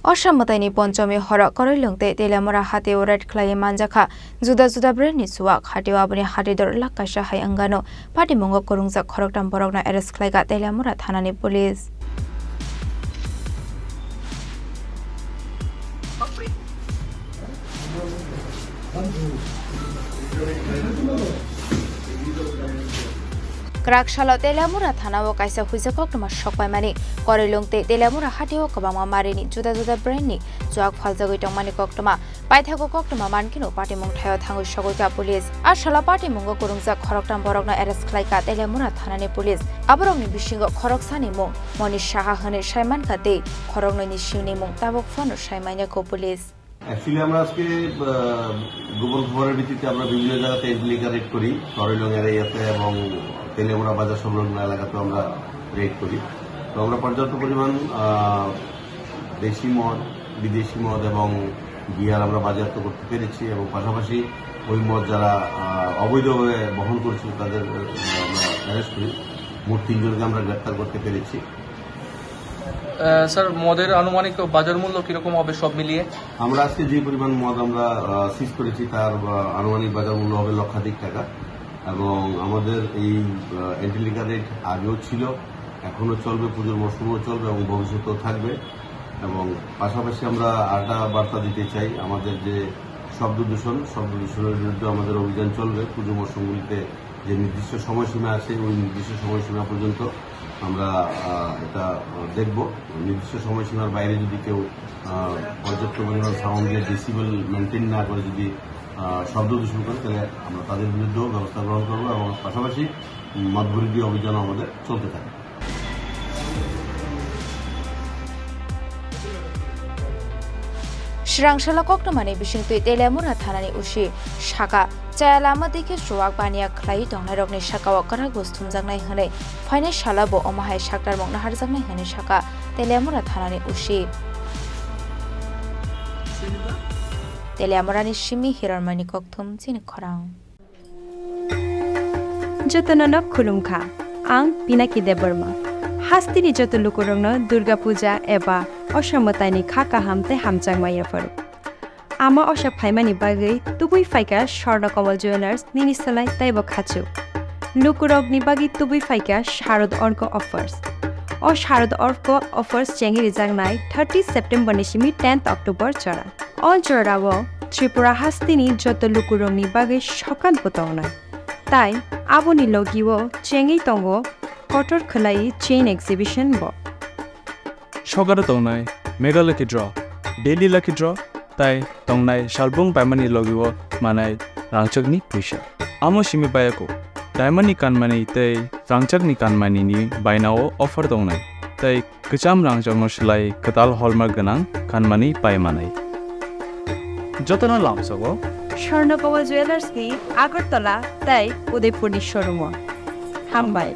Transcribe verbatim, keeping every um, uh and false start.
Osa mwtaini Ponchomi horo Koroilung tei Teliamura hatio raid khlaiwi manjakha juda juda brand ni chuwak. Hatio aboni hatidor lakh kaisa hai wngano. Patimungo kwrwngjak khoroktham borokno arrest khlaikha Teliamura thanani police. Kwrak salo Teliamura thanao kaisa huijak koktwma sokpaimani. Koroilung tei Teliamura hatio kwbangma marini juda juda brand ni chuwak phaljagwi tongmani koktwma. Paithago koktwma mankhe no patimung thaio thangwi sogwi kha police. A salo patimungo kwrwngjak khoroktham borokno arrest khlai kha Teliamura thanani police. Aborokni bisingo khoroksani mung Moni Saha hwnwi sai mankha tei khoroknwini simni mung tabuk phano sai manya kho police. Actually, আমরা আজকে, আহ, গোপন খবরের ভিত্তিতে আমরা বিভিন্ন জায়গাতে এন্টিলিকার রেড করি, করইলং এরিয়াতে এবং তেলিয়ামুড়া বাজার সংলগ্ন এলাকাতেও আমরা রেড করি। তো আমরা পর্যাপ্ত পরিমাণ, আহ, দেশি মদ, বিদেশি মদ এবং বিয়ার আমরা বাজেয়াপ্ত করতে পেরেছি এবং পাশাপাশি ওই মদ যারা, আহ, অবৈধভাবে বহন করছিল তাদের, আহ, আমরা অ্যারেস্ট করি। মোট তিনজনকে আমরা গ্রেপ্তার করতে পেরেছি। আহ, স্যার, মদের আনুমানিক বাজার মূল্য কিরকম হবে সব মিলিয়ে? আমরা আজকে যে পরিমাণ মদ আমরা, আহ, সিজ করেছি তার, আহ, আনুমানিক বাজার মূল্য হবে লক্ষাধিক টাকা এবং আমাদের এই, আহ, এন্টিলিকার রেড আগেও ছিল, এখনো চলবে, পুজোর মরশুমেও চলবে এবং ভবিষ্যতেও থাকবে। এবং পাশাপাশি আমরা আরেকটা বার্তা দিতে চাই, আমাদের যে শব্দ দূষণ, শব্দ দূষণের বিরুদ্ধে আমাদের অভিযান চলবে। পুজো মরশুমগুলিতে যে নির্দিষ্ট সময়সীমা আছে, ওই নির্দিষ্ট সময়সীমা পর্যন্ত আমরা, আহ, এটা, আহ, দেখব। নির্দিষ্ট সময়সীমার বাইরে যদি কেউ, আহ, পর্যাপ্ত পরিমাণ সাউন্ডের ডেসিবেল মেনটেন না করে যদি, আহ, শব্দ দূষণ করে, তাহলে আমরা তাদের বিরুদ্ধেও ব্যবস্থা গ্রহণ করব এবং পাশাপাশি মদ বিরোধী অভিযানও আমাদের চলতে থাকবে। Swrang salo koktwmani bisingtwi Teliamura thanani O C saka, chaya lama dikhe chuwak baniya khlaiwi tongnairokni sakao kwrak bus thumjaknai hwnwi phainai salo bo omo hai saktarmung naharjaknai hwnwi saka Teliamura thanani O C. Teliamurani simi Hiranmani kokthum chini khorang. Jotono no khulumkha, ang Pinaki Debbarma. Hasteni joto lukurokno Durga Puja eba Osa mwtaini kha kaham tei hamjakma yapharo. Ama osa phaimani bagwi tubui phaikha Swarna Kamal Jewellers nini slai teibo khachuk. Lukurokni bagwi tubui phaikha Sharad Orko Offers. O Sharad Orko Offers chengwi rijaknai thirty September ni simi tenth October jora. O jorao Tripura hasteni joto lukurokni bagwi sokat bo tongnai. Tai aboni logio chengwi tongo kotor khwlai chain exhibition bo. Sokaro tongnai Mega Lucky Draw, Daily Lucky Draw, tai tongnai salbung paimani logio manai rangchakni puisa. Amo simi bayako, diamond ni kanmani tei rangchakni kanmani ni bainao offer tongnai. Tai kwcham rangchakno swlai kwtal hallmark gwnang kanmani pai manai. Jotono lamsogo Swarna Kamal Jewellers ni Agartala tei Udaipur ni showroom o. Hambai.